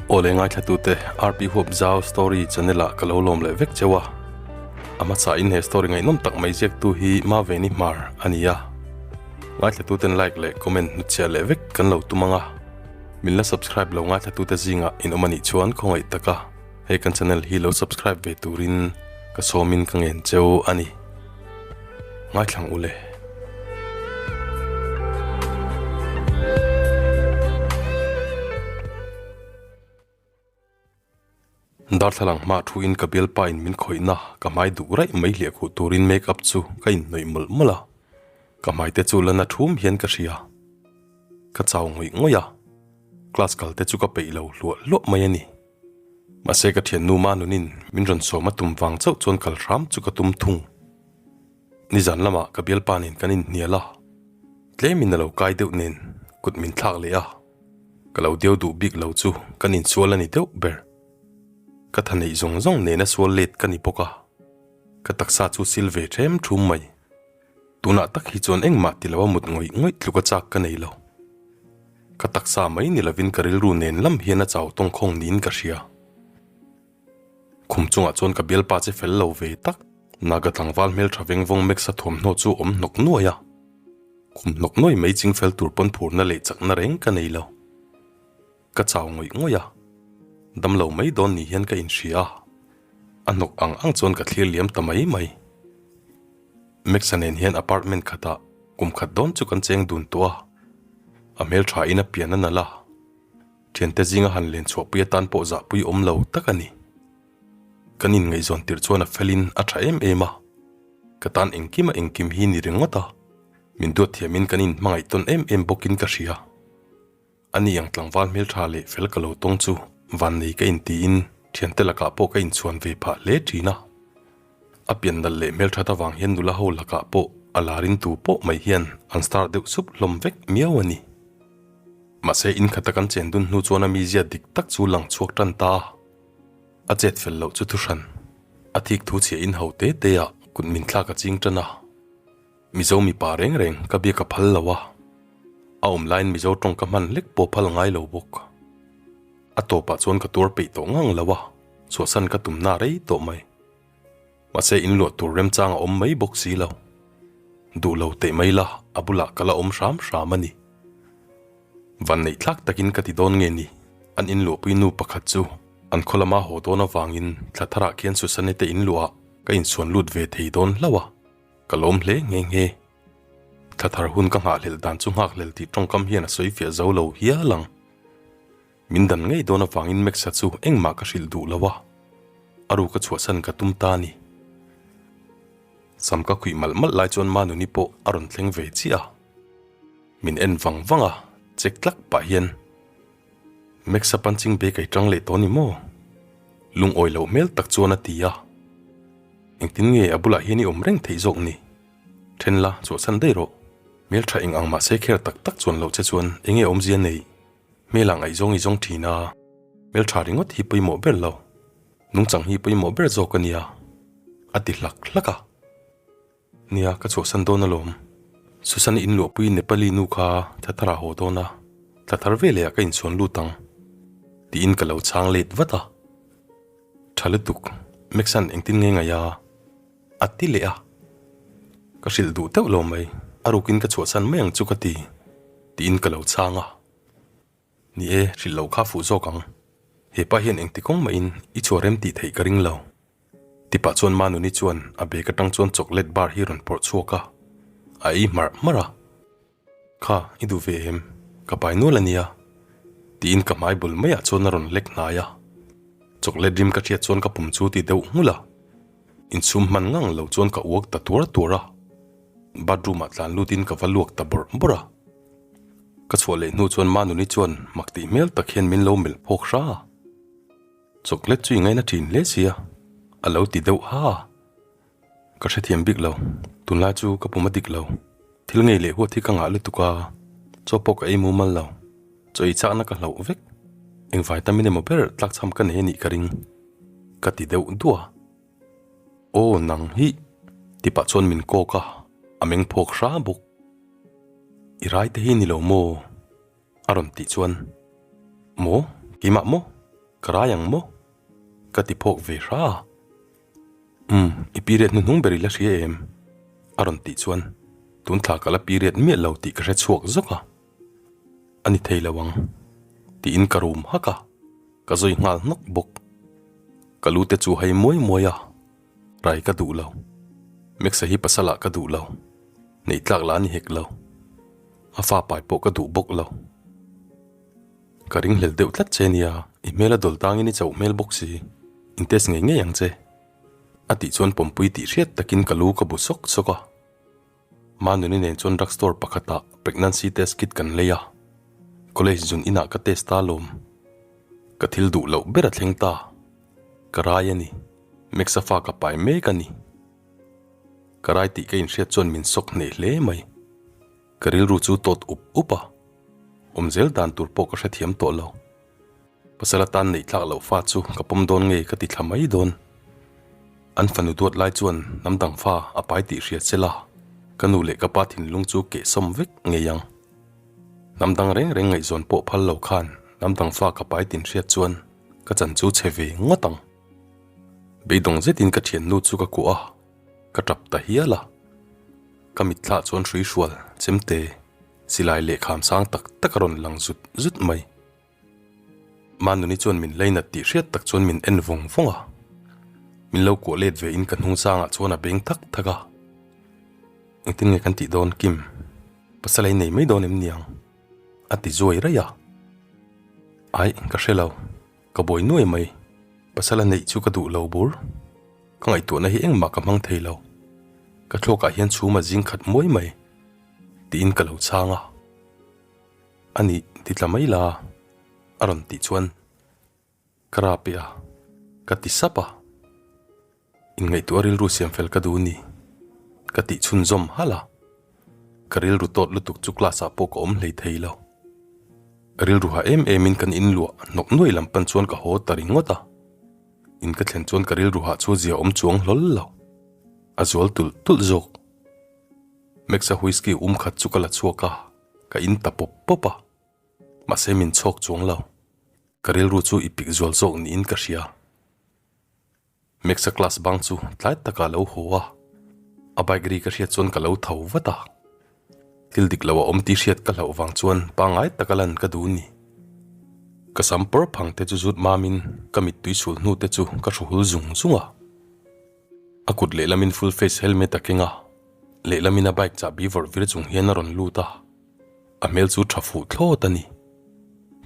Awle ngaithlatute RP Huap Zau Story channel ah ka lo lawm leh vek cheu a. A hmasa in he story ngaihnawm tak mai ziaktu hi Maveni Hmar a ni a. Ngaithlatuten like leh comment hnutchhiah leh vek kan lo tum ang a. Min la subscribe lo ngaithlatute zingah in awm a nih chuan khawngaih taka he kan channel hi lo subscribe ve turin ka sawmin ka ngen cheu a ni. Ngaithlang ule. Darthlalang hma thu in ka bialpa in min khawihna ka hmai duh raih mai hliah khuh turin make up chu ka inhnawih mawlh mawlh a, ka hmai te chu la na thum hian ka hria. Ka chau ngawih ngawih a, class kal te chu ka peih lo hluah hluah mai a ni. Mahse ka thiannu Manunin min rawn sawm a tum vang chauh chuan kal hram chu ka tum thung. Nizan lamah ka bialpa nen kan inhnial a, tlemin a lo kai deuh nen kut min thlak leh a, ka lo deu duh bik lo chu kan insual a ni deuh ber. Ka tha neih zawng zawng nena sual let ka ni bawk a, ka taksa chu sil ve ṭhem ṭhum mai. Tunah tak hi chuan engmah ti lo a mut ngawih ngawih tluk a chak ka nei lo. Ka taksa mai ni lovin ka rilru nen lam hian a chau tawngkhawng niin ka hria. Khum chungah chuan ka bialpa che fel lo ve tak, Naga tlangval hmeltha veng vawng Max-a thuamhnaw chu awm hnawk nuai a. Khum hnawk nuai mai ching fel tur pawn phurna leh chakna reng ka nei lo. Ka chau ngawih ngawih a, damlo mai dawn ni hian ka inhria a, a hnawk ang ang chuan ka thlir liam ta mai mai. Max-a nen hian apartment khatah kum khat dawn chu kan cheng dun tawh a, a hmeltha in a pian a nalh a. Thiante zinga han len chhuahpui atan pawh zahpui awm lo tak a ni. Kan inngaihzawn tirh chuan a felin a tha em em a, ka tan engkim a engkim hi ni ringawt a, min duat thiamin kan inhmangaih tawn em em bawkin ka hria. Ani ang tlangval hmeltha leh fel ka lo tawng chu vannei ka intiin thiante lakah pawh ka inchhuan ve phah hle thin a. A pian nalh leh hmelthat avang hian nula ho lakah pawh a larin tu pawh mai hian an star deuh sup hlawm vek miau a ni. Mahse in khata kan chen dun hnu chuan a mizia dik tak chu lang chhuak tan ta a, a chet fel loh chu thuhran a thik thu chhia in ho te te ah kut min thlak a ching tan a. Mizo mipa reng reng ka biak a phal lo a, a awm laiin Mizo tawng ka hman hlek pawh phal ngai lo bawk. A tawpah chuan ka tuar peih tawh ngang lo a, chhuahsan ka tum na rei tawh mai. Mahse in luah tur remchang a awm mai bawk si lo. Duh lo teh mai la, a bulah ka la awm hram hram a ni. Vanneih thlak takin ka ti dawn nge ni? An in luahpui nu pakhat chu an khaw lama haw dawn avangin thla tharah khian Susanne te in luahah ka insuan lut ve thei dawn hlauh a, ka lawm hle nghe nghe. Thla thar hun ka nghahhlelh dan chu nghakhlel tih tawngkam hian a sawi fiah zo lo hial ang. Min dan ngei dawn avangin Max-a chu engmah ka hrilh duh lo a, a ru ka chhuahsan ka tum ta a ni. Sam ka khuih malh malh lai chuan Manuni pawh a rawn thleng ve chiah a, min en vang vang a, check tlak pah hian, Max-a punching bag ei tang leh tawh ni maw? Lungawi loh hmel tak chuan a ti a, Engtin nge a bulah hian i awm reng theih zawk ni? Then la, chhuahsan daih rawh. Hmeltha eng ang mahse kher tak tak chuan loh che chuan enge awmzia nei? Hmel ah ngaihzawng i zawng thin a, hmel tha ringawt hi pawimawh ber lo, nungchang hi pawimawh ber zawk a nia, a ti hlak hlak a. Nia, ka chhuahsan dawn alawm. Susan-i inluahpui Nepali nu kha thla thar ah haw dawn a, thla thar veleh ah ka inchhuan lut ang, tiin ka lo chhang let vat a. Tha lutuk, Max-a'n engtin nge ngaih a? A ti leh a, Ka hrilh duh teuh lo mai, a rukin ka chhuahsan mai ang chu ka ti, tiin ka lo chhang a. Ni e, hrilh loh kha fuh zawk ang. He pa hian engti kawng mahin i chhuah rem tih theih ka ring lo. Tipah chuan Manuni chuan a bag atang chuan chocolate bar hi rawn pawrh chhuak a, a ei hmarh hmarh a. Kha, i duh ve em? Ka pai nual a nia. Tiin ka hmai bul maiah chuan a rawn lek hnai a. Chocolate rim ka hriat chuan ka pum chu ti deuh nghulh a. Inchhum hman ngang lo chuan ka uak ta tuar tuar a. Bathroom ah tlan lutin ka va luak ta bawrh bawrh a. Ka chhuah leh hnu chuan Manuni chuan mak tih hmel tak hian min lo melh phawk hra a. Chocolate chu i ngaina thin hle sia, a lo ti deuh ha a. Ka hrethiam bik lo, tunlai chu ka pum a dik lo. Thil ngei leh huat hi ka ngah lutuk a, chaw pawh ka ei mumal lo. Chaw ei chakna ka hlauh vek. Eng vitamin emaw ber tlakchham ka nei a nih ka ring. Ka ti deuh duah a. Aw nang hi ti pah chuan min kawk a, a meng phawk hra bawk. I rai te hi ni lo maw? A rawn tih chuan, Maw? Keimah maw? Ka rai ang maw? Ka ti phawk ve hra a. Umm, i period hnuhnung ber i la hria em? A rawn tih chuan tun thla ka la period miah lo tih ka hre chhuak zawk a. A ni thei lo ang, tiin ka rum hak a, ka zawi nghal hnawk bawk. Ka lu te chu hei muai muai a, rai ka duh lo. Max-a hi pasalah ka duh lo, neih tlak la a ni hek lo. A fa pai pawh ka duh bawk lo. Ka ringhlel deuh tlat che nia, i hmel a dawl tangin i chauh hmel bawk si, in test ngei ngei ang che. A tih chuan pawmpui tih hriat takin ka lu ka bu sawk sawk a. Manuni nen chuan drug store pakhatah pregnancy test kit kan lei a, college zun inah ka test ta lawm. Ka thil duh loh ber a thleng ta. Ka rai a ni. Max-a fa ka pai mek a ni. Ka rai tih ka inhriat chuan min sawk hneh hle mai. Ka rilru chu tawt up up a, awm zel dan tur pawh ka hrethiam tawh lo. Pasal atan neih tlak loh fa chu ka pawm dawn nge ka ti thla mai dawn. An fanu duat lai chuan hnam dang fa a pai tih hria che la, ka nu leh ka pa thinlung chu kehsawm vek ngei ang. Hnam dang reng reng ngaihzawn pawh phal lo khan hnam dang fa ka pai tin hriat chuan ka chan chu chhe ve ngawt ang. Beidawng zetin ka thiannu chu ka kuah a. Ka tap ta hial a, ka mitthlah chuan hrui hrual chemte silai leh kham sang tak tak a rawn lang zut zut mai. Manuni chuan min lainat tih hriat tak chuan min en vawng vawng a, min lo kuah let ve in ka hnung sangah chuan a beng thak thak a. Engtin nge kan tih dawn Kim? Pasal a innei mai dawn em niang? A ti zuai raih a. Aih, ka hre lo. Ka buai nuai mai, pasal a neih chu ka duh lo bur. Ka ngaihtuahna hi engmah ka hmang thei lo. Ka thluakah hian chhum a zing khat muai mai, tiin ka lo chhang a. A nih, ti tla mai la, a rawn tih chuan ka rap e a, ka ti sap a. Inngaihtuah rilru siam fel ka duh ni, ka tih chhunzawm halh a. Ka rilru tawt lutuk chu class ah pawh ka awm hlei thei lo. Rilru ha em em in kan inluah hnawk nuai lam pan chuan ka haw ta ringawt a. In ka thlen chuan ka rilru hah chu zia awm chuang hlawl lo. A zual tulh tulh zawk. Max-a whisky um khat chu ka la chhuak a, ka in ta pawp pawp a. Mahse min chhawk chuang lo. Ka rilru chu i pik zual zawk niin ka hria. Max-a class bang chu tlai takah a lo haw a, a bike ri ka hriat chuan ka lo tho vat a. Thil dik lo a awm tih hriat ka hlauh vang chuan pangngai taka lan ka duh ni. Ka sam pawr phang te chu zut mamin ka mittui sul hnu te chu ka hru hul zung zung a. A kut lehlamin full face helmet a keng a, lehlamin a bike chahbi vawrh vir chung hian a rawn lut a. A hmel chu tha fuh thlawt a ni.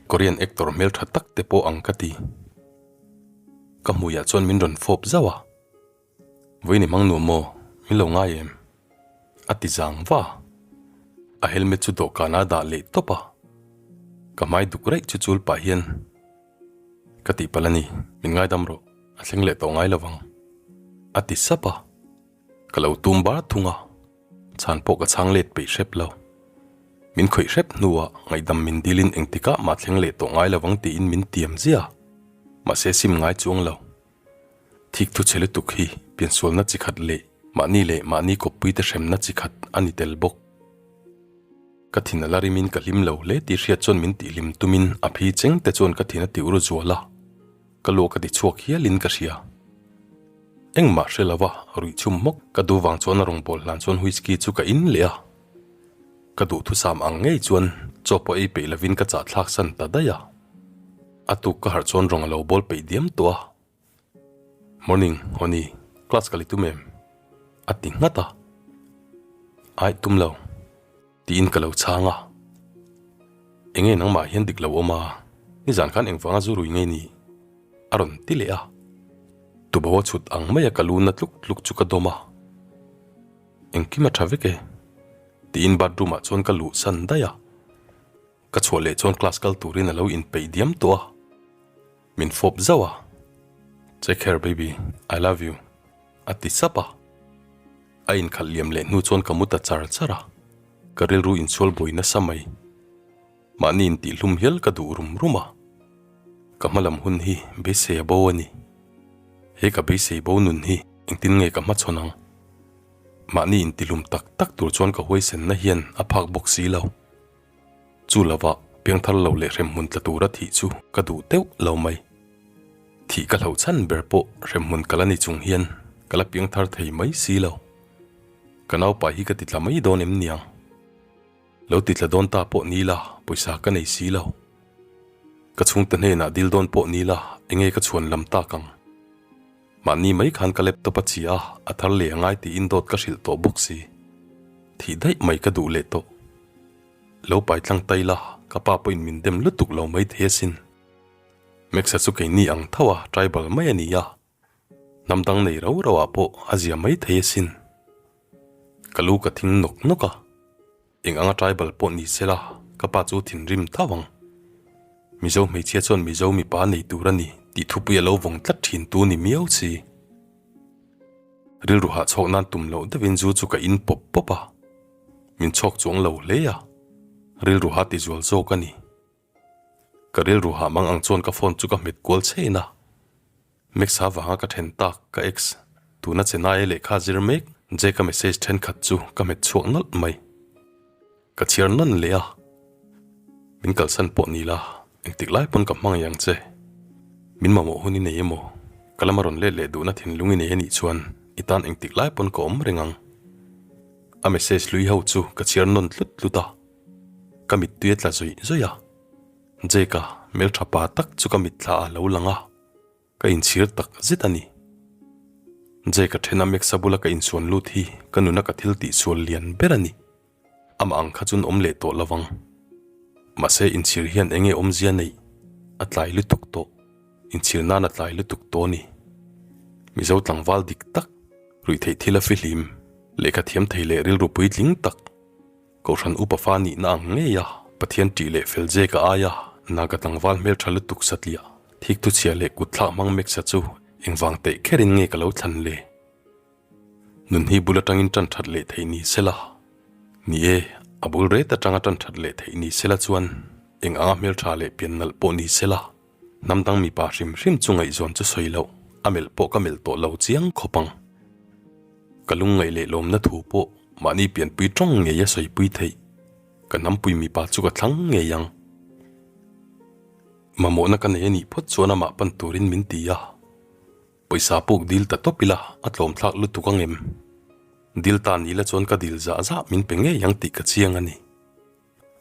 Korean actor hmel tha tak te pawh ang ka ti. Ka hmuiah chuan min rawn fawp zauh a, Vawiin i hmang nuam maw? Min lo ngai em? A ti zang va. A helmet chu dawhkanah a dah leh tawp a, ka hmai duk raih chu chul pah hian ka tihpalh a ni, min ngaidam rawh, a thleng leh tawh ngai lo vang, a ti sap a. Ka lo tum bar thung a, chhan pawh ka chhang let peih hrep lo. Min khawih hrep hnuah ngaihdam min dilin engtikah mah thleng leh tawh ngai lovang tiin min tiam ziah a, mahse sim ngai chuang lo. Thik thu chhe lutuk hi piansualna chi khat leh mahni leh mahni kawppuite hremna chi khat a ni tel bawk. Ka thin a la rimin ka hlim lo hle tih hriat chuan min tihhlim tumin a phi cheng te chuan ka thin a ti ur zual a. Ka luak a ti chhuak hialin ka hria. Engmah hre lova ruih chhum hmawk ka duh vang chuan a rawn bawl hlan chuan whisky chu ka in leh a. Ka duhthusam ang ngei chuan chaw pawh ei peih lovin ka chah thlak san ta daih a. A tuk ka harh chuan rawng a lo bawl peih diam tawh a. Morning, Honey, class ka li tum em? A ti nghat a. Aih tum lo. Tiin ka lo chhang a. Enge nangmah hian dik lo awm a, nizan khan engvanga zu rui nge ni? A rawn ti leh a. Tubo a chhut ang mai a ka lu na tluk tluk chu ka dawm a. Engkim a tha vek e. Tiin bathroom ah chuan ka luh san daih a. Ka chhuah leh chuan class kal turin a lo inpeih diam tawh a. Min fawp zauh a. Take care baby, I love you. A ti sap a. A inkhalh liam leh hnu chuan ka mu ta char char a. Ka rilru insual buai nasa mai. Mahni intihhlum hial ka duh rum rum a. Ka hmalam hun hi beisei a bo a ni. He ka beisei bo nun hi engtin nge ka hmachhawn ang? Mahni intihlum tak tak tur chuan ka huaisenna hian a phak bawk si lo. Chu lova piangthar lo leh hremhmun tla tura thih chu ka duh teuh lo mai. Thih ka hlauh chhan ber pawh hremhmun ka la ni chung hian ka la piang thar thei mai si lo. Ka naupa hi ka titla mai dawn em niang? Lo titla dawn ta pawh ni la, pawisa ka nei si lo. Ka chhungte hnenah dil dawn pawh ni la, enge ka chhuan lam tak ang? Mahni mai khan ka laptop a chhi a, a thar leh a ngai tiin dawt ka hrilh tawh bawk si. Thih daih mai ka duh leh tawh. Lo pai tlang tai la, ka pa pawhin min dem lutuk lo mai thei asin. Max-a chu keini ang tho a, tribal mai a ni a. Hnam dang nei rau rau ah pawh a zia mai thei asin. Ka lu ka thing nawk nawk a. Eng anga tribal pawh ni se la, ka pa chu thinrim tho ang. Mizo hmeichhia chuan Mizo mipa nei tur a ni tih thupui a lo vawng tlat thin tu ni miau si. Rilru hah chhawk nan tum loh deuhin zu chu ka in pawp pawp a. Min chhawk chuang lo hle a. Rilru ha ti zual zawk a ni. Ka rilru hah mang ang chuan ka phone chu ka hmet kual chhein a, Max-a vanga ka then tak ka ex tuna Chennai-a lehkha zir mek Jake-a message thenkhat chu ka hmet chhuak nawlh mai. Ka chhiar nawn leh a, Min kalsan pawh ni la, engtik lai pawn ka hmangaih ang che. Min mamawh hun i nei emaw, ka lama rawn let leh duhna thinlung i nei anih chuan i tan engtik lai pawn ka awm reng ang. A message hlui ho chu ka chhiar nawn tlut tlut a. Ka mittui a tla zawih zawih a, Jake-a hmeltha pa tak chu ka mitthla ah lo lang a, ka inchhir tak zet a ni. Jake-a thena Max-a bula ka insuan lut hi ka nuna ka thil tihsual lian ber a ni. Amah ang kha chun awm leh tawh lo vang. Mahse inchhir hian eng nge awmzia neih? A tlai lutuk tawh. Inchhir nan a tlai lutuk tawh a ni. Mizo tlangval dik tak, ruihtheih thil a fihlim, lehkha thiam thei leh rilru puitling tak, Kohhran upa fa nihna ang ngei a, Pathian ṭih leh fel je ka ai a, Naga tlangval hmelṭha lutuk satliah, thik thuchhia leh kut thlak hmang meksa chu engvang teih kherin nge ka lo thlan le? Nun hi bul aṭangin ṭan ṭhat leh theih ni sela. Ni e, a bul ret aṭanga ṭan ṭhat leh theih ni sela chuan eng anga hmelṭha leh pian nalh pawh ni sela, hnam dang mipa hrim hrim chu ngaihzawn chu sawi loh, a melh pawh ka melh tawh lo chiang khawp ang. Ka lungngaih leh lawmna thu pawh mahni pianpui tawng ngei a sawipui theih. Ka hnampui mipa chu ka thlang ngei ang. Mamawhna ka nei a nih phawt chuan amah pan turin min ti a. Pawisa puk dil ta tawp ila a tlawm thlak lutuk ang em? Dil ta ni la chuan ka dil zah zah min pe ngei ang tih ka chiang a ni.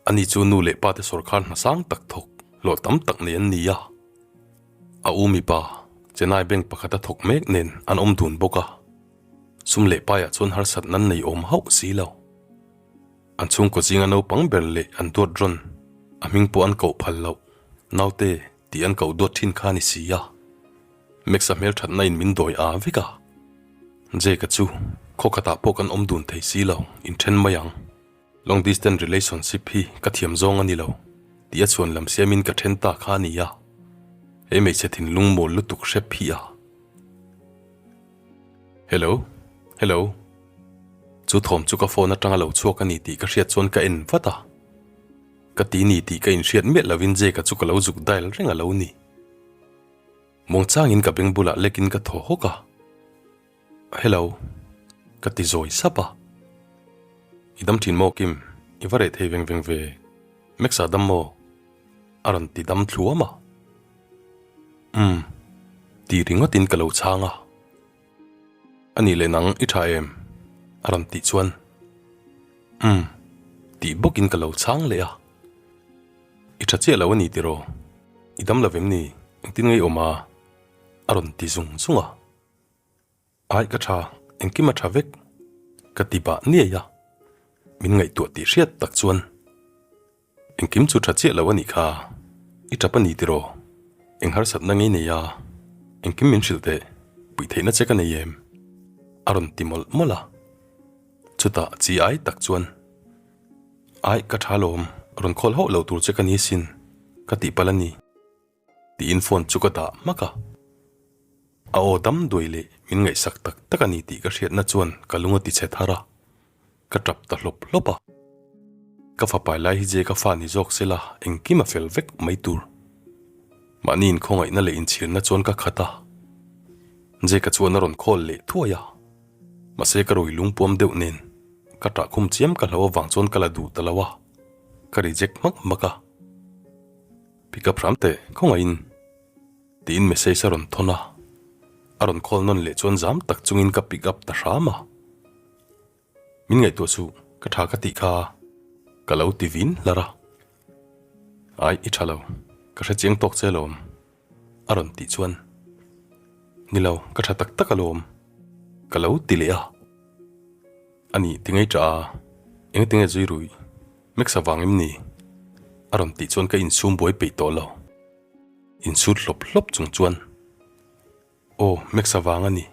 Ani chu nu leh pa te sawrkhar hna sang tak thawk hlawh tam tak nei an ni a. A u mipa, Chennai bank pakhata thawk mek nen an awm dun bawk a. Sum leh paiah chuan harsat nan nei awm hauh si lo. An chhungkaw zinga naupang ber leh an duat rawn, a hming pawh an koh phal loh, naute tih an koh duat thin kha a ni si a. Max-a hmelthatna in min dawi aa vek a. Jake-a chu khaw khatah pawh kan awm dun thei si lo, inthen mai ang. Long distance relationship hi ka thiam zawng a ni lo tih a chhuan lam siamin ka then ta kha a ni a, he hmeichhe thinlung mawl lutuk hrep hi a. Hello, hello. Chu thawm chu ka phone atanga lo chhuak a ni tih ka hriat chuan ka en vat a. Ka ti ni tih ka inhriat miah lovin Jake-a chu ka lo zuk dial reng a lo ni. Muangchangin ka beng bulah lekin ka thaw hawk a. Hello. Ka ti zawi sap a. I dam thin maw Kim? I va reh thei veng veng ve. Max-a dam maw? A rawn ti dam thluam a. Umm. Ti ringawtin ka lo chhang a. A nih leh nang i tha em? A rawn tih chuan. Umm. Tih bawkin ka lo chhang leh a. I tha chiah lo a ni tiraw? I dam lo vem ni? Engtin nge i awm a? A rawn ti zung zung a. Ai ka tha, engkim a tha vek ka ti bah niai a, min ngaihtuah tih hriat tak chuan engkim chu tha chiah lo a nih kha, i tap a ni tiraw, eng harsatna ngei nei a, engkim min hrilh teh, puih theihna che ka nei em? A rawn ti mawlh mawlh a, chutah chi ai tak chuan Ai ka tha lawm, rawn khawl hauh lo tur che ka ni sin, ka tihpalh a ni. Tiin phone chu ka dah hmak a. A aw dam duai leh min ngaihsak tak tak a ni tih ka hriatna chuan ka lung a ti chhe thar a, ka tap ta hlawp hlawp a. Ka fapai lai hi je ka fa ni zawk se la engkim a fel vek mai tur. Mahni inkhawngaihna leh inchhirna chuan ka khat a. Jake-a chuan a rawn call leh thuai a. Mahse ka rui lungpuam deuh nen ka ṭah khum chiam ka hlo avang chuan ka la duh ta lo a, ka reject hmak hmak a. Pick up hram teh, khawngaihin. Tiin message a rawn thawn a, a rawn call nawn leh chuan zam tak chungin ka pick up ta hram a. Min ngaihtuah suh, ka tha ka tih kha ka lo ti vin hlar a. Ai, i tha lo, ka hre chiang tawk che alawm, a rawn tih chuan, Ni lo, ka tha tak tak alawm, ka lo ti leh a. A nih, ti ngei tah a, engtinge zui ruih, Max avang em ni? a rawn tih chuan ka insum buai peih tawh lo. Insut hlawp hlawp chung chuan, Aw, Max avang a ni,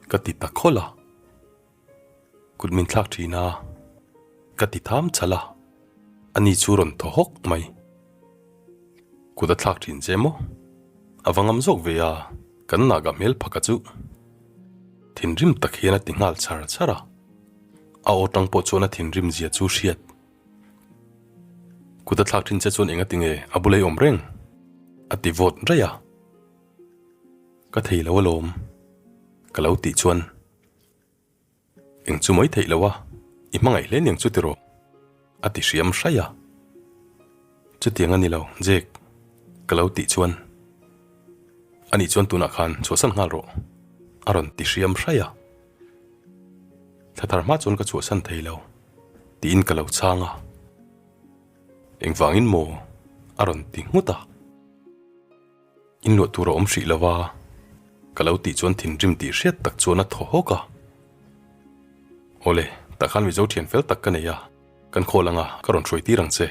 ka ti ta khawlh a. Kut min thlak thin a, ka ti tham chhalh a, ani chu rawn thaw hawk mai. Kut a thlak thin che maw? A va ngam zawk ve a, kan naga hmel phaka chu. Thinrim tak hian a ti nghal char char a, a aw tang pawh chuan a thinrim zia chu hriat. Kut a thlak thin che chuan enga tinge a bula i awm reng? A ti vawt raih a. Ka thei lo alawm, ka lo tih chuan eng chu mai theih lo a, i hmangaih hle niang chu tiraw? A ti hriam hraih a. Chutiang a ni lo, Jake, ka lo tih chuan anih chuan tunah khan chhuahsan nghal rawh, a rawn ti hriam hraih a. Thla thar hma chuan ka chhuahsan thei lo, tiin ka lo chhang a. Engvangin maw? a rawn ti nghut a. Inluah tur a awm hrih lo a, ka lo tih chuan thinrim tih hriat tak chuan a thaw hawk a. Awle, tah khan Mizo thian fel tak ka nei a, kan khawl anga ka rawn hruai tir ang che.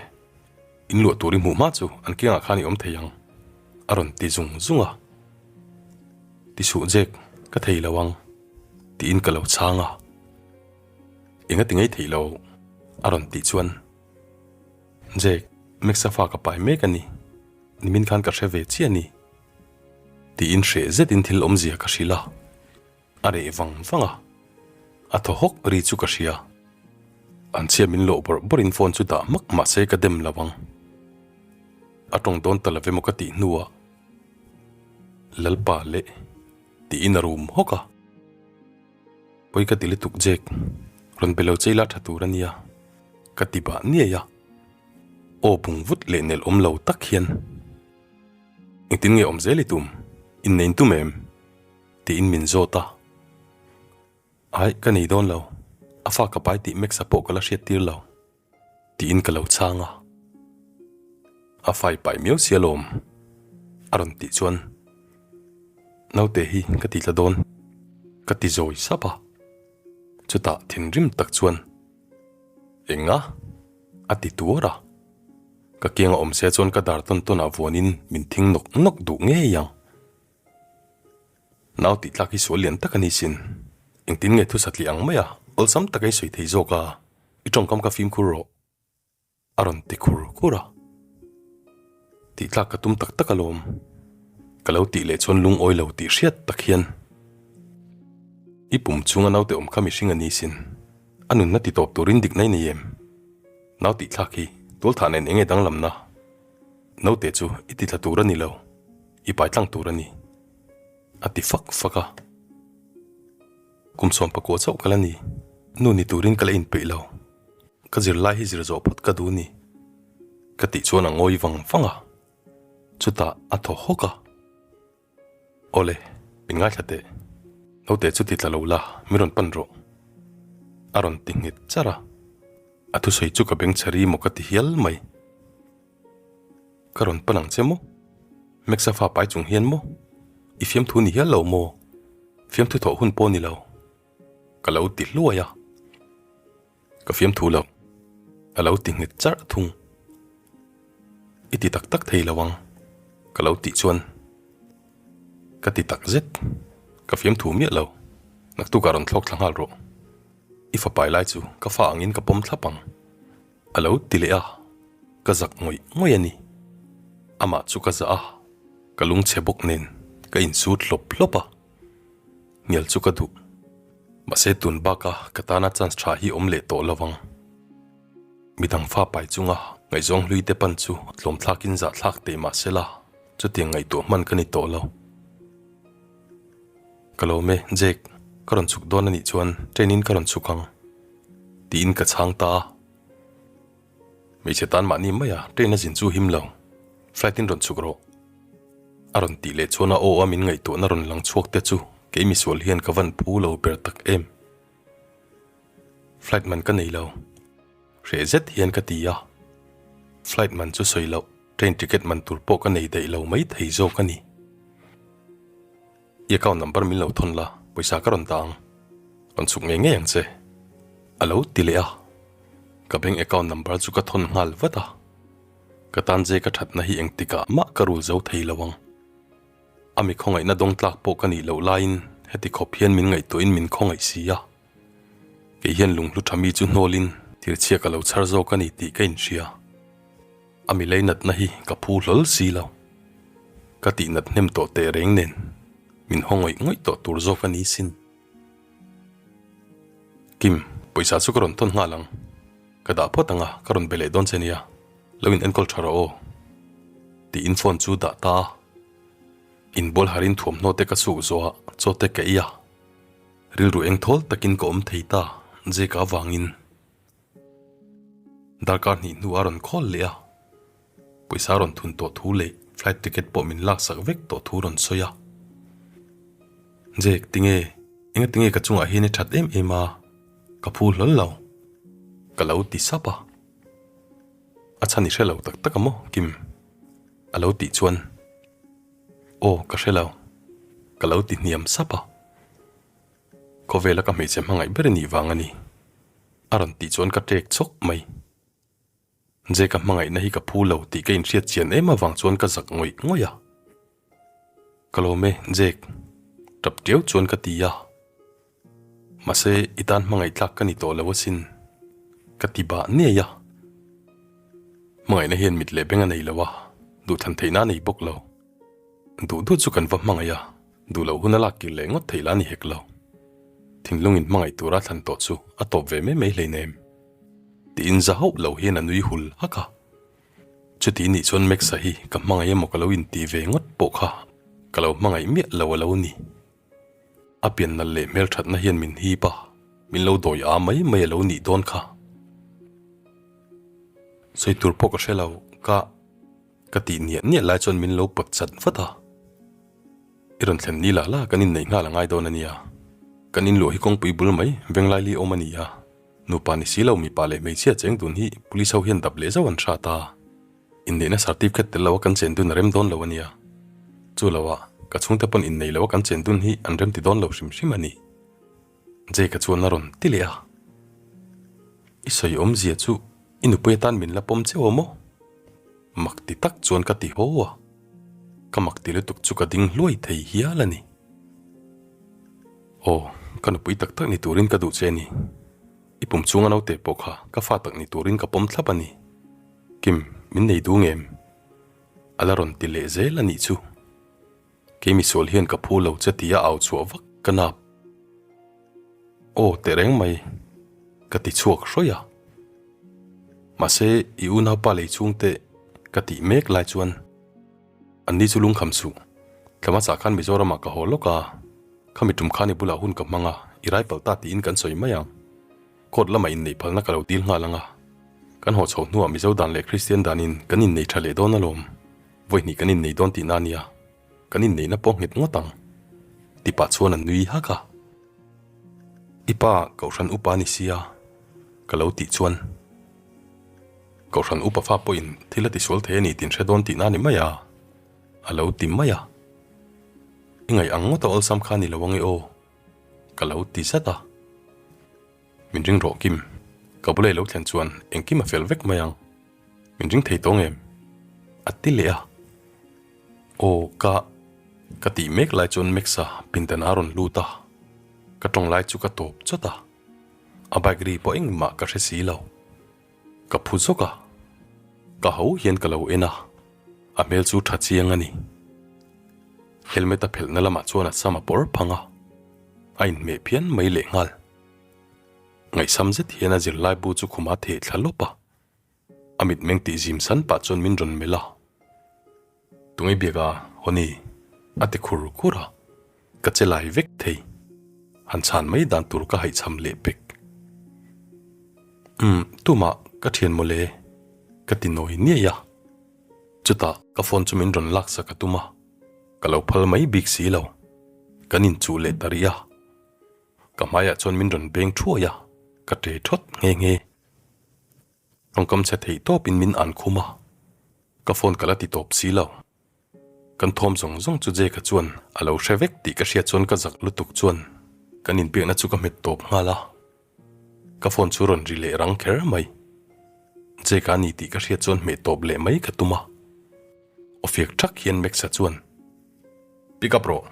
Inluah tur i hmuh hma chu an kiangah khan i awm thei ang, a rawn ti zung zung a. Ti suh Jake, ka thei lo ang, tiin ka lo chhang a. Enga ti ngei theih lo, a rawn tih chuan Jake, Max-a fa ka pai mek a ni. Nimin khan ka hre ve chiah a ni, tiin hreh zetin thil awmzia ka hrilh a, a reh vang vang a, a thaw hawk ri chu ka hria. An chhia min lawh bawrh bawrhin phone chu dah hmak mah se ka dem lo ang. A tawng dawn ta love maw ka tih hnuah Lalpa leh tiin a rum hawk a. Pawi ka ti lutuk Jake, rawn be lo che ila tha tur a nia, ka ti bah niai a. Aw bung vut leh nelh awm lo tak hian, Engtin nge awm zel i tum? Innein tum em? tiin min zawt a. Ai, ka nei dawn lo. A fa ka pai tih Max-a pawh ka la hriat tir lo, tiin ka lo chhang a. A fa i pai miau si alawm, a rawn tih chuan, Naute hi ka ti tla dawn, ka ti zawi sap a. Chutah thinrim tak chuan, Enga? A ti tuar a. Ka kianga awm se chuan ka dar tawn tawnah vuanin min thing nawk nawk duh ngei ang. Nau tih tlak hi sual lian tak a ni sin. Engtin nge thusatli ang maia awlsam taka i sawi thei zawk a, i tawngkam kha fimkhur rawh. A rawn ti khur khur a. Tih tlak ka tum tak tak alawm. Ka lo tih leh chuan lungawi lo tih hriat tak hian i pum chhunga naute awm kha mihring a ni sin. A nunna ti tawp turin dikna i nei em? Nau tih thlak hi tualthah nen enge danglamna? Naute chu i ti tla tur a ni lo, i pai tlang tur a ni. A ti fak fak a. Kum 19 chauh ka la ni, nu ni turin ka la inpeih lo. Ka zirlai hi zir zawh phawt ka duh ni. Ka tih chuan a ngawi vang vang a, chutah a thaw hawk a. Awle, min ngaithla teh. Naute chu ti tla lo la, min rawn pan rawh. A rawn ti nghet char a. A thusawi chu ka beng chhe ri maw ka ti hial mai. Ka rawn pan ang che maw? Max-a fa pai chung hian maw? I fiamthu ni hial lo maw? Fiamthu thawh hun pawh ni lo. Ka lo ti hluai a. Ka fiamthu lo. A lo ti nghet charh thung. I ti tak tak thei lo ang. Ka lo tih chuan ka ti tak zet. Ka fiamthu miah lo. Naktukah rawn thlawk thla nghal rawh. I fapai lai chu ka fa angin ka pawm thlap ang. A lo ti leh a, ka zak ngawih ngawih a ni. Amah chu ka zah a, ka lungchhe bawk nen ka insut hlawp hlawp a. Hnial chu ka duh. Mahse tun baka ka tana chance tha hi awm leh tawh lo ang. Midang fa pai chunga ngaihzawng hlui te pan chu tlawmthlakin zahthlak teh mahsela chutiang ngaihtuah hman ka ni tawh lo. Ka lawm e, Jake, ka rawn chhuk dawn a nih chuan train in ka rawn chhuk ang, tiin ka chhang ta a. Hmeichhe tan mahni maia train a zin chu him lo, flight in rawn chhuk rawh. A rawn tih leh chuan a aw a min ngaihtuahna rawn lang chhuak te chu kei misual hian ka van phu lo ber tak em. Flight man ka nei lo. Hreh zet hian ka ti a. Flight man chu sawi loh, train ticket man tur pawh ka nei daih lo mai thei zawk a ni. I account number min lo thawn la, pawisa ka rawn dah ang. Rawn chhuk ngei ngei ang che. A lo ti leh a. Ka bank account number chu ka thawn nghal vat a. Ka tan je ka thatna hi engtikah mah ka rul zo thei lo ang. A mi khawngaihna dawng tlak pawh ka nih loh laiin heti khawp hian min ngaihtuahin min khawngaih si a. Kei hian lunghlu tha mi chu hnawlin thirchhia ka lo chhar zawk a ni tih ka inhria. A mi leinatna hi ka phu hlawl si lo. Ka tihnat hnem tawh teh reng nen min haw ngawih ngawih tawh tur zawk a ni sin. Kim, pawisa chu ka rawn thawn nghal ang. Ka dah phawt ang a, ka rawn be leh dawn che nia. Lo in enkawl tha rawh aw. Tiin phone chu dah ta a. Inbual harin thuamhnaw te ka suk zawh a, chaw te ka ei a. Rilru eng thawl takin ka awm thei ta, Jake avangin. Darkar hnih hnu a rawn khawl leh a, pawisa rawn thun tawh thu leh flight ticket pawh min laksak vek tawh thu rawn sawi a. Jake, tinge, enga tinge ka chungah hian i that em em a, ka phu hlawl lo, ka lo ti sap a. A chhan i hre lo tak tak a maw, Kim? A lo tih chuan, Aw, ka hre lo, ka lo ti hniam sap a. Khawvela ka hmeichhe hmangaih ber i nih vang a ni. A rawn tih chuan ka ṭek chawk mai. Jake-a hmangaihna hi ka phu lo tih ka inhriat chian em avang chuan ka zak ngawih ngawih a. Ka lawm e, Jake. Ṭap ṭiau chuan ka ti a. Mahse, i tan hmangaih tlak ka ni tawh lo asin. Ka ti bah niai a. Hmangaihna hian mit leh beng a nei lo a, duhthlan theihna a nei bawk lo. Duh duh chu kan va hmangaih a, duh loh hun a lak kir leh ngawt theih la ni hek lo. Thinlung in hmangaih tura thlan tawh chu a tawp ve mai mai hleinem. Tiin za hauh lo hian a nui hul hak a. Chuti nih chuan Max-a hi ka hmangaih emaw ka lo inti ve ngawt pawh kha ka lo hmangaih miah lo a lo ni. A pian nalh leh hmelthatna hian min hip a, min lo dawi a mai mai a lo nih dawn kha. Sawi tur pawh ka hre lo, ka. Ka tih niah niah lai chuan min lo pawt chat vat a, I rawn thlen ni lah lah kan inneih nghal a ngai dawn a nia. Kan inluah hi kawngpui bul mai Venglaili awm a ni a, nupa ni si lo mipa leh hmeichhia cheng dun hi police ho hian dap leh zauh an hrat a, inneihna certificate tel lo a kan chen dun a rem dawn lo a nia. Chu lo ah ka chhungte pawn innei lo a kan chen dun hi an rem ti dawn lo hrim hrim a ni. Jake-a chuan a rawn ti leh a, I sawi awmzia chu i nupui atan min la pawm cheu a maw? Mak ti tak chuan ka ti haw a, ka mak ti lutuk chu ka ding hluai thei hial a ni. Aw, ka nupui tak tak ni turin ka duh che a ni. I pum chhunga naute pawh kha ka fa tak ni turin ka pawm thlap a ni. Kim, min nei duh ngem? A la rawn ti leh zel a nih chu. Kei misual hian ka phu lo che tia au chhuah vak ka nap. Aw tehreng mai, ka ti chhuak hrawih a. Mahse, i unaupa lei chhungte ka tih mek lai chuan anni chu lungkham suh. Tlama chah khan Mizoramah ka haw lawk a, khami tum khan i bulah hun ka hmang a, i rai palh ta tiin kan sawi mai ang. Court lamah inneih phalna ka lo dil nghal ang a, kan haw chhoh hnuah Mizo dan leh Kristian danin kan innei tha leh dawn alawm. Vawi hnih kan innei dawn tihna a nia, kan inneihna pawh nghet ngawt ang. Ti pah chuan a nui hak a. I pa Kohhran upa a ni sia, ka lo tih chuan Kohhran upa fa pawhin thil a tisual thei a ni tih hre dawn tihna a ni mai a, a lo ti mai a. I ngaih ang ngawt a awlsam kha a ni lo ange aw, ka lo ti zat a. Min ring rawh Kim, ka bula i lo thlen chuan engkim a fel vek mai ang. Min ring thei tawng em? A ti leh a. Aw ka ka tih mek lai chuan Max-a pindan a rawn lut a, ka tawng lai chu ka tawp chawt a, a bike ri pawh engmah ka hre si lo. Ka phu zawk a, ka ho hian ka lo en a, a hmel chu tha chiang a ni. Helmet a phelhna lamah chuan a sam a pawr phang a, a inhmeh phian mai lehnghal. Ngaihsam zet hian a zirlai bu chu khuma theh thla lawp a. A mitmeng tih zim san pah chuan min rawn melh a, Tunge biak a, Honey? a ti khur khur a, ka che lai vek thei. Han chhan mai dan tur ka haihchham leh pek. Umm, tumah ka thian mawle, ka ti nawi niaih a. Chutah ka phone chu min rawn laksak a tum a. Ka lo phal mai bik si lo. Kan inchuh leh ta rih a. Ka hmaiah chuan min rawn beng thuai a, ka ṭe ṭhawt nghe nghe. Tawngkam chhe theih tawpin min an khum a, ka phone ka la ti tawp si lo. Kan thawm zawng zawng chu Jake-a chuan a lo hre vek tih ka hriat chuan ka zak lutuk chuan kan inbiakna chu ka hmet tawp nghal a. Ka phone chu rawn ri leh rang kher mai. Jake-a a ni tih ka hriat chuan hmeh tawp leh mai ka tum a. Aw fiak ṭhak hian Max-a chuan, Pick up rawh,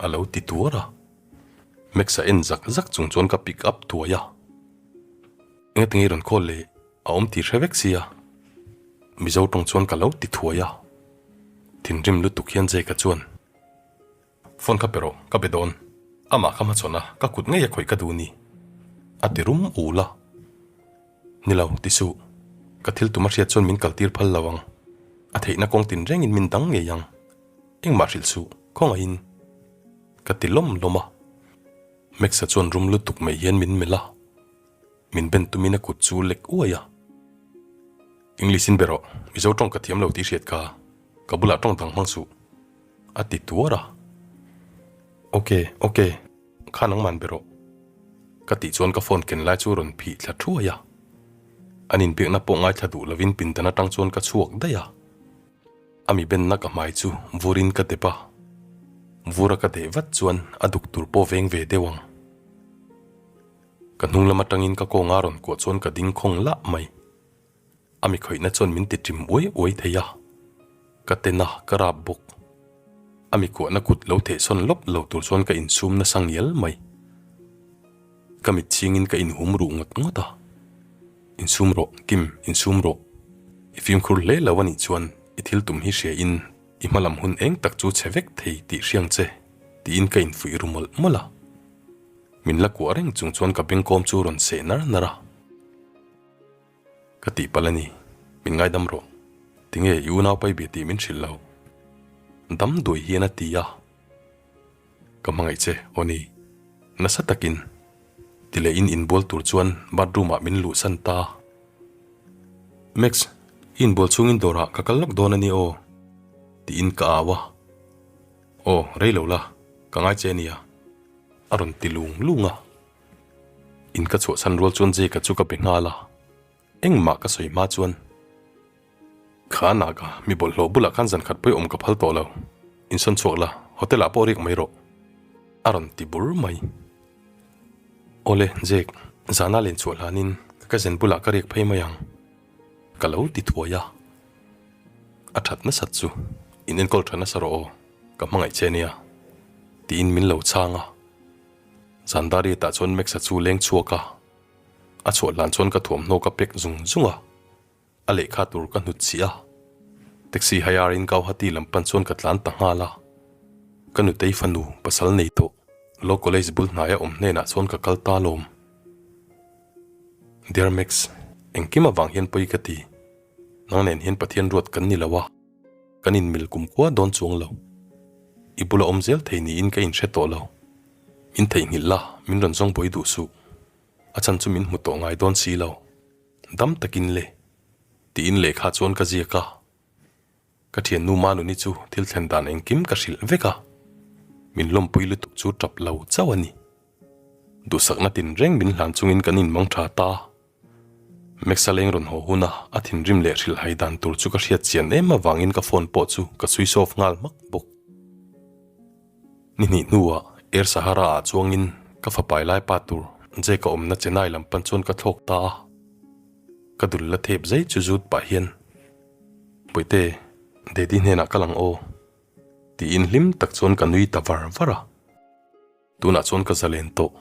a lo ti tuar a. Max-a en zak zak chung chuan ka pick up thuai a. Engati nge i rawn call le? A awm tih hre vek sia. Mizo tawng chuan ka lo ti thuai a. Thinrim lutuk hian Jake-a chuan, Phone kha pe rawh, ka be dawn. Amah kha hmachhawn a, ka kut ngei a khawih ka duh ni. A ti rum ul a. Ni lo, ti suh. Ka thil tum a hriat chuan min kaltir phal lo ang. A theihna kawng tinrengin min dang ngei ang. Engmah hrilh suh, khawngaihin. Ka ti lawm lawm a. Max-a chuan rum lutuk mai hian min melh a. Min ben tumin a kut chu lek uai a. English in be rawh, Mizo tawng ka thiam lo tih hriat kha, ka bulah tawng dang hmang suh, a ti tuar a. Ok, ok, kha nangman be rawh, ka tih chuan ka phone ken lai chu rawn phih thla thuai a. An inbiakna pawh ngaithla duh lovin pindan atang chuan ka chhuak daih a. A mi benna ka hmai chu vurin ka dep a, vura ka deh vat chuan a duk tur pawh veng ve deuh ang. Ka hnung lam atangin ka kawnga rawn kuah chuan ka ding khawng lah mai. A mi khawihna chuan min ti ṭim uai uai thei a, ka ten a, ka rap bawk. A mi kuahna kut lo thehsawn lawp lo tur chuan ka insum nasa ngial mai. Ka mit chhingin ka inhum ruh ngawt ngawt a. Insum rawh, Kim, insum rawh. I fimkhur hle lo a nih chuan i thil tum hi hria in i hmalam hun eng tak chu chhe vek thei tih hriang che, tiin ka infuih ru mawlh mawlh a. Min la kuah reng chung chuan ka bengkawm chu rawn seh nar nar a. Ka tihpalh a ni, min ngaidam rawh. Tinge i unau pai bia tih min hrilh lo? Dam duai hian a ti a. Ka hmangaih che, aw ni. Nasa takin. Ti leh in inbual tur chuan bathroom ah min luhsan ta. Max, i inbual chhungin dawrah ka kal lawk dawn a ni aw, tiin ka au a. Aw, rei lo la, ka ngai che a nia. A rawn ti lung lung a. In ka chhuahchhan rual chuan Jake-a chu ka be nghal a, engmah ka sawi hma chuan, Kha Naga, mi bawlhhlawh bulah khan zan khat pawih awm ka phal tawh lo, insawn chhuak la, hotel ah pawh riak mai rawh, a rawn ti bur mai. Awle, Jake, zana len chhuah hlanin ka cousin bulah ka riak phei mai ang, ka lo ti thuai a. A that nasat chu, in enkawl tha nasa rawh aw, ka hmangaih che nia, tiin min lo chhang a. Zandariatah chuan Max-a chu leng chhuak a, a chhuah hlan chuan ka thuamhnaw ka pack zung zung a, a lehkha tur ka hnut chih a. Taxi hire in Gauhati lam pan chuan ka tlan ta nghal a, ka nutei fanu pasal nei tawh Law College bul hnaia awm hnenah chuan ka kal ta lawm. Dear Max, engkim avang hian pawi ka ti. Nang nen hian Pathian ruat kan ni lo a, kan inmil kumkhua dawn chuang lo. I bula awm zel thei niin ka inhre tawh lo. Min theihnghilh la, min rawn zawng buai duh suh. A chan chu min hmu tawh ngai dawn si lo. Dam takin le. Tiin lehkha chuan ka ziak a. Ka thiannu Manuni chu thil thlen dan engkim ka hrilh vek a. Min lawmpui lutuk chu tap lo chauh a ni. Duhsakna tinreng min hlan chungin kan inmang tha ta. Max-a leng rawn haw huna a thinrim leh hrilhhai dan tur chu ka hriat chian em avangin ka phone pawh chu ka switch off nghal hmak bawk. Ni hnih hnuah Air Sahara ah chuangin ka fapai lai pa tur Jake-a awmna Chennai lam pan chuan ka thlawk ta a. Ka dul la thep zai chu zut pah hian, Bawihte, Daddy hnenah ka lang aw, tiin hlim tak chuan ka nui ta var var a. Tunah chuan ka zalen tawh.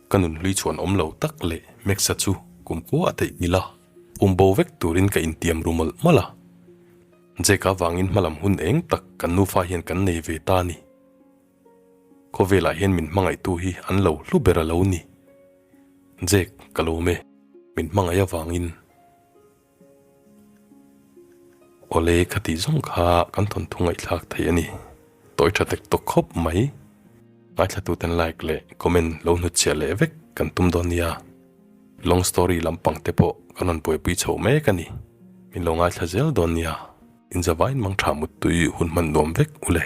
Ka nun hlui chhuan awm lo tak leh Max-a chu kumkhua a theih nghilh a, um bo vek turin ka intiam ru mawlh mawlh a. Jake-a vangin hmalam hun eng tak kan nufa hian kan nei ve ta a ni. Khawvelah hian min hmangaihtu hi an lo hlu ber a lo ni. Jake, ka lawm e. Min hmangaih avangin. Awle ka tih zawng kha kan thawnthu ngaihthlak theih a ni. Tawi tha tek tawk khawp mai. Ngaithlatuten like leh comment lo hnutchhiah leh vek kan tum dawn nia. Long story lampang te pawh kan rawn buaipui chho mek a ni. Min lo ngaithla zel dawn nia. Inzavain mangtha muttui hun hman nuam vek ule.